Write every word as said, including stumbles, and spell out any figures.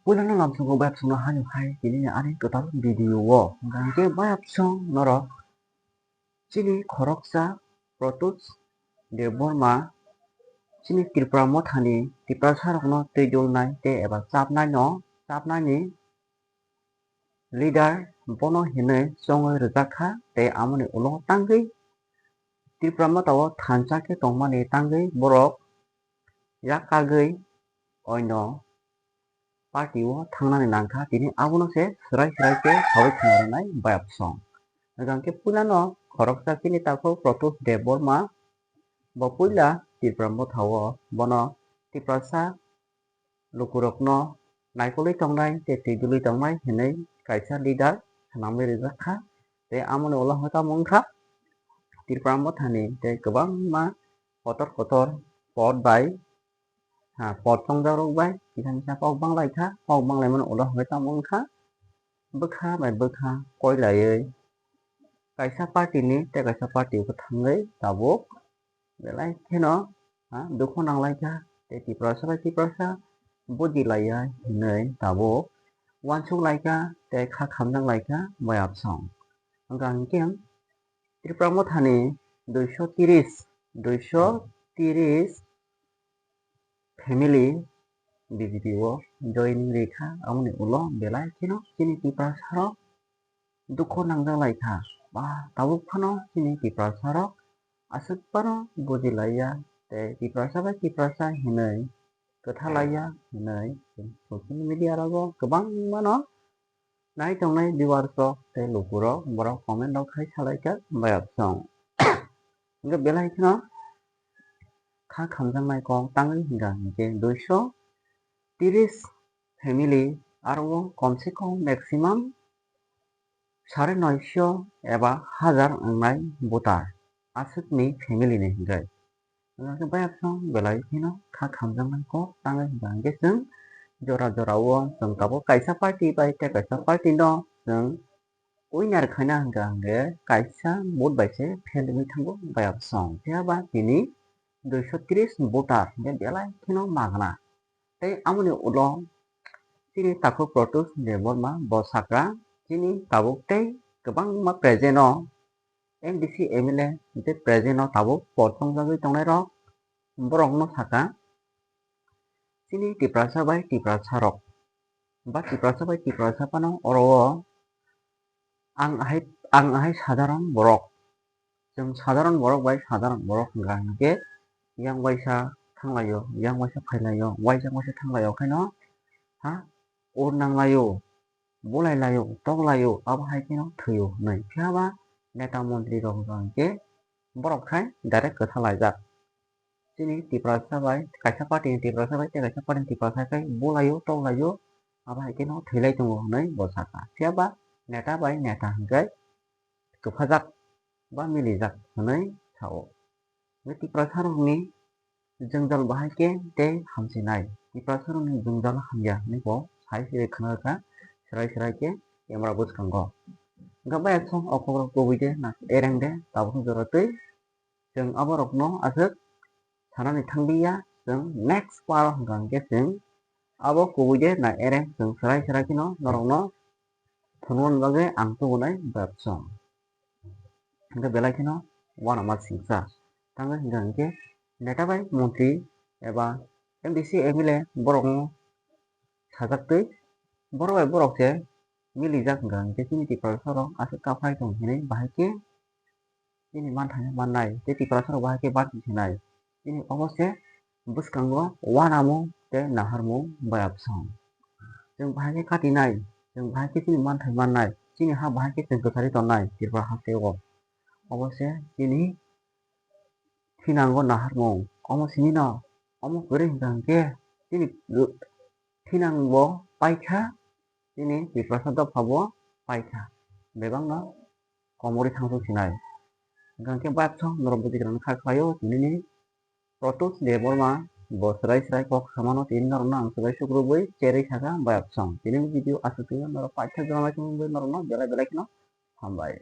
Puilano lamsongo bayapsongno hani hai tini ani kwtal video o. Hwnkhe bayapsong norok chini khoroksa Protus Debbarma chini Tripura mothani Tiprasarokno twi dulnai tei eba chapnaino, chapnaini leader bono hinwi chongwi rwjak kha tei amoni ulo tangwi Tripura motha o thansa khe tongmani tangwi borok yak kagwi oino party o thangnani nangkha, tini abono se swrai swrai khe saui khna rwnai bayapsong. Hwnkhe puilano khoroksa chini takhuk Protus Debbarma, bo puila Tripura motha o bono Tiprasa lukurokno naikolwi tongnai tei twi dulwi tongnai hinwi kaisa leader swnamwi rijak kha. Tei amoni ulo hwnkhe tamo wngkha Tripura mothani tei kwbangma kotor kotor pot bai, ha, pot chongjak rok bai kisa misa kok banglai kha. Kok banglaimani ulo hwnkhe tamo wngkha bwkha bai bwkha koilaiwi kaisa party ni tei kaisa party o thangwi tabuk belai kheno, ha, dukhu nanglaikha tei Tiprasa bai Tiprasa buji laiya hinwi tabuk uansuk laikha tei kha khamjak laikha bayapsong. Hwnkha hwnkhe Tripura mothani duiso tiris, duiso tiris family B J P o joining rikha, aboni ulo belai kheno chini Tiprasarok dukhu nangjak laikha. Ba tabuk phano chini Tiprasarok aswk phano buji laiya tei Tiprasa bai Tiprasa hinwi kwtha laiya hinwi social media rogo kwbangmano nai tongnai viewers rok tei lukurok borok comment rok khai salaikha bayapsong. Hwnkhe belai kheno kha khamjaknai kok tangwi hwnkha hwnkhe duiso tiris family aro o kom se kom maximum sare noisho eba hajar wngnai voter aswkni family ni hwnkhe. Hwnkhe bayapsong belai kheno kha khamjaknai kok tangwi hwnkha hwnkhe chwng jora jora o chwng tabuk kaisa party bai tei kaisa party no chwng winner khaina hwnkha hwnkhe kaisa vote bai se fail wngwi thango bayapsong. Phiya ba tini duiso tris voter hwnkhe belai kheno magna. Tei amoni ulo chini takhuk Protus Debbarma bo sakha chini tabuk tei kwbangma present o M D C M L A tei present o tabuk pot tongjagwi tongnai rok borok no sakha chini Tiprasa bai Tiprasa rok ba Tiprasa bai Tiprasa phano oro o ang ahai, ang ahai sadharon borok. Chwng sadharon borok bai sadharon borok hwnkha hwnkhe yang waisa thanglaio, yang waisa phailaio, waisa waisa thanglaio khaino ha ur nanglaio, bulai laio, tok laio, abo hai kheno thwio hwnwi. Phiya ba neta montri rok hwnkha hwnkhe borok khai direct kwtha laijak. Chini Tiprasa bai kaisa party ni Tiprasa bai tei kaisa party ni Tiprasa khai bulaio, toklaio, abo hai kheno thwilai tongo hwnwi bo sakha. Phiya ba neta bai neta hwnkhe kwphajak ba milijak hwnwi sao. Hwnkhe Tiprasa rokni jwngjal bahai khe tei hamsinai. Tiprasa rokni jwngjal hamya hwnwi bo sai se khna kha, swrai swrai khe camera bwskango. Hwnkhe bai song o kokrok kubui de na ereng de tabuk jora twi. Chwng aborokno aswk sanani thanglia, chwng next part hwnkha hwnkhe chwng abo kubui de na ereng chwng swrai swrai kheno norokno phunukna bagwi ang tubunai bayapsong. Hwnkhe belai kheno uanama singsa. Tangwi hwnkha hwnkhe neta bai montri eba M D C M L A borokno sajaktwi borok bai borok se milijak hwnkha hwnkhe chini Tiprasa rok aswk kaphai tong hinwi bahai khe chini manthai mannai tei Tiprasa rok bahai khe bati sinai. Chini obo se bwskango uanamung tei naharmung bayapsong. Chwng bahai khe katinai, chwng bahai khe chini manthai mannai, chini ha bahai khe chwng kwthari tonnai Tripura hasteo. Obo se chini thinango naharmung. Omo simi no, omo kwrwi hwnkha hwnkhe chini thinang bo paikha, chini Tiprasa dopha bo paikha, bebakno komorwi thangsok sinai. Hwnkha hwnkhe bayapsong norok bwtwi kwrwngno kha khlaio, tinini Protus Debbarma bo swrai swrai kok samano, tini norokno ang swbai sukrubwi cherwi sakha bayapsong. Tinini video aswk twi norok paitha jora lai tongwi norokno belai belai kheno hambai.